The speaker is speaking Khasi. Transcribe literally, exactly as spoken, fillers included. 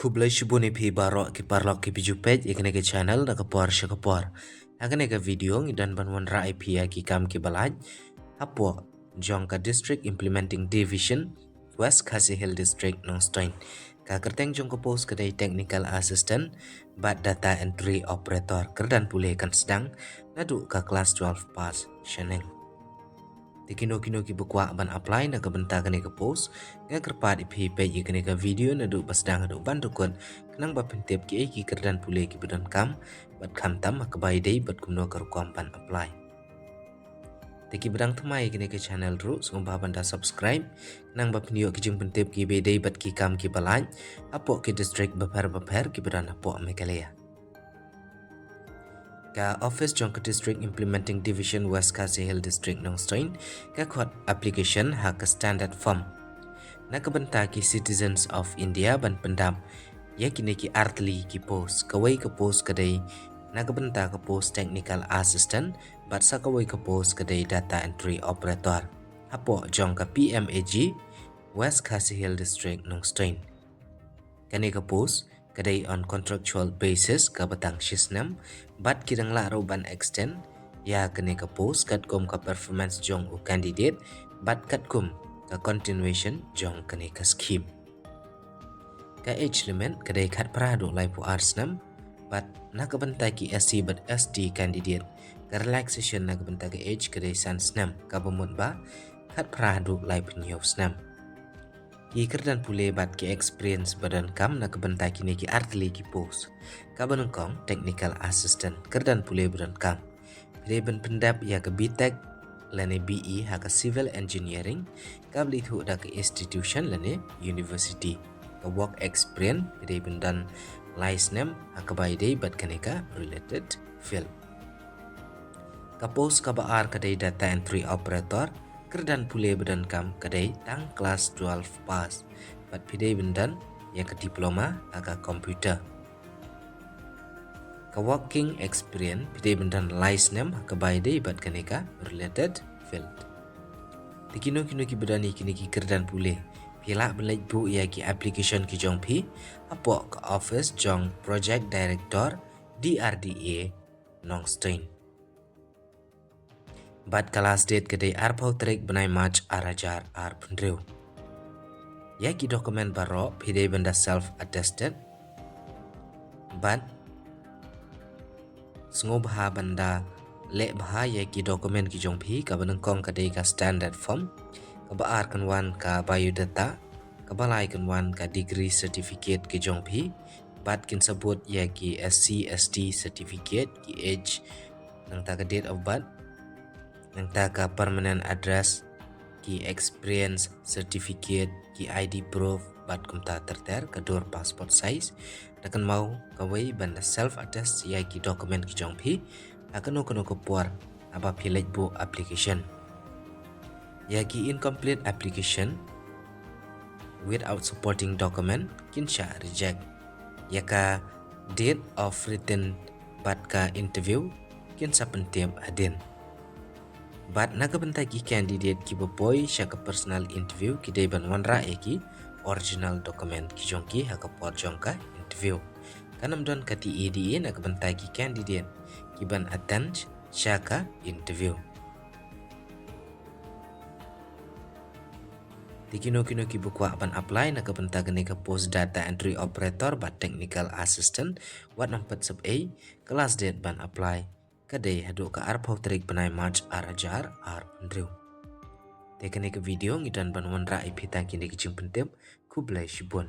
Khublei shibun ïa phi baroh ki paralok ki ba ju peit ïa kane ka channel na ka por sha ka por. Ha kane ka video ngi don ban wanrah ïa phi ïa ki kam ki ba lait hapoh jong ka District Implementing Division, West Khasi Hills District, Nongstoiñ. Ka kyrteng jong ka post ka dei Technical Assistant bad Data Entry Operator, kyrdan pule kan sdang naduh ka klas twelve pass shaneng. Te kino kino ki ba kwah ban apply na ka bynta kane ka post, nga kyrpad ïa phi peit ïa kane ka video naduh ba sdang haduh ban da kut, khnang ba phin tip kiei ki kyrdan pule ki ba donkam bad khamtam ha kaba ïadei bad kumno ka rukom ban apply. Te ki ba dang thymmai ïa kane ka channel ruh, sngewbha ban da subscribe, khnang ba phin ïoh ki jingpyntip ki ba ïadei bad ki kam ki ba lait hapoh ki district bapher bapher ki ba don hapoh Meghalaya. Ka office jong ka District Implementing Division, West Khasi Hills District, Nongstoiñ, ka khot application ha ka standard form na ka bynta ki citizens of India ban pyndap ïa kine ki artylli ki post. Kawei ka post ka dei na ka bynta ka post Technical Assistant bad sa kawei ka post ka dei Data Entry Operator hapoh jong ka P M A G, West Khasi Hills District, Nongstoiñ. Kane ka post ka dei on contractual basis ka ba tang shi snem, bad ki dang lah ruh ban extend ïa kane ka post katkum ka performance jong u candidate bad katkum ka continuation jong kane ka scheme. Ka age limit ka dei khatphra haduh laiphew ar snem, bad na ka bynta ki S C bad S T candidate, ka relaxation na ka bynta ka age ka dei san snem, ka ba mut ba khatphra haduh laiphew hynñiew snem. Ki kyrdan pule bad ki experience ba donkam na ka bynta kine ki artylli ki post. Ka ba nyngkong, Technical Assistant, kyrdan pule ba donkam. Phi dei ban pyndap ïa ka B Tech lane B E ha ka Civil Engineering, ka ba la ithuh da ka institution lane university. Ka work experience phi dei ban don lai snem ha kaba ïadei bad kane ka related field. Ka post ka ba ar ka dei Data Entry Operator, kyrdan pule ba donkam ka dei tang klas twelve pass bad phi dei ban don ïa ka diploma ha ka computer. Ka working experience phi dei ban don lai snem ha kaba ïadei bad kane ka related field. Te kino kino ki ba don ïa kine ki kyrdan pule, phi lah ban leit buh ïa ki application ki jong phi hapoh ka office jong Project Director, D R D A, Nongstoiñ. Bad ka last date ka dei arphew tarik bnai March ar hajar arphew hynriew. Ïa ki document baroh phi dei ban da self attested. Bad sngewbha ban da leh bha ïa ki document ki jong phi. Ka ba nyngkong ka dei ka standard form, ka ba ar kan wan ka biodata, ka ba lai kan wan ka degree certificate ki jong phi, bad kin sa bud ïa ki S C S T certificate, ki age, nangta ka date of birth, nangta ka permanent address, ki experience certificate, ki I D proof, bad kumta ter ter, ka dur passport size. Da kynmaw kawei ban da self attest ïa ki document ki jong phi ha kano kano ka por haba phi leit buh application. Ïa ki incomplete application without supporting document kin shah reject. Ïa ka date of written bad ka interview kin sa pyntip hadien. Bad na ka bynta ki candidate ki ba poi sha ka personal interview, ki dei ban wanrah ïa ki original document ki jong ki ha ka por jong ka interview. Kan ym don ka T E D A na ka bynta ki candidate ki ban attend sha ka interview. Te kino kino ki ba kwah ban apply na ka bynta kane ka post Data Entry Operator bad Technical Assistant, wat nang peit sep ei, ka last date ban apply ka dei haduh ka arphew tarik bnai March ar hajar arphew hynriew. Te kane ka video ngi don ban wanrah ïa phi tang kine ki jingpyntip. Khublei shibun.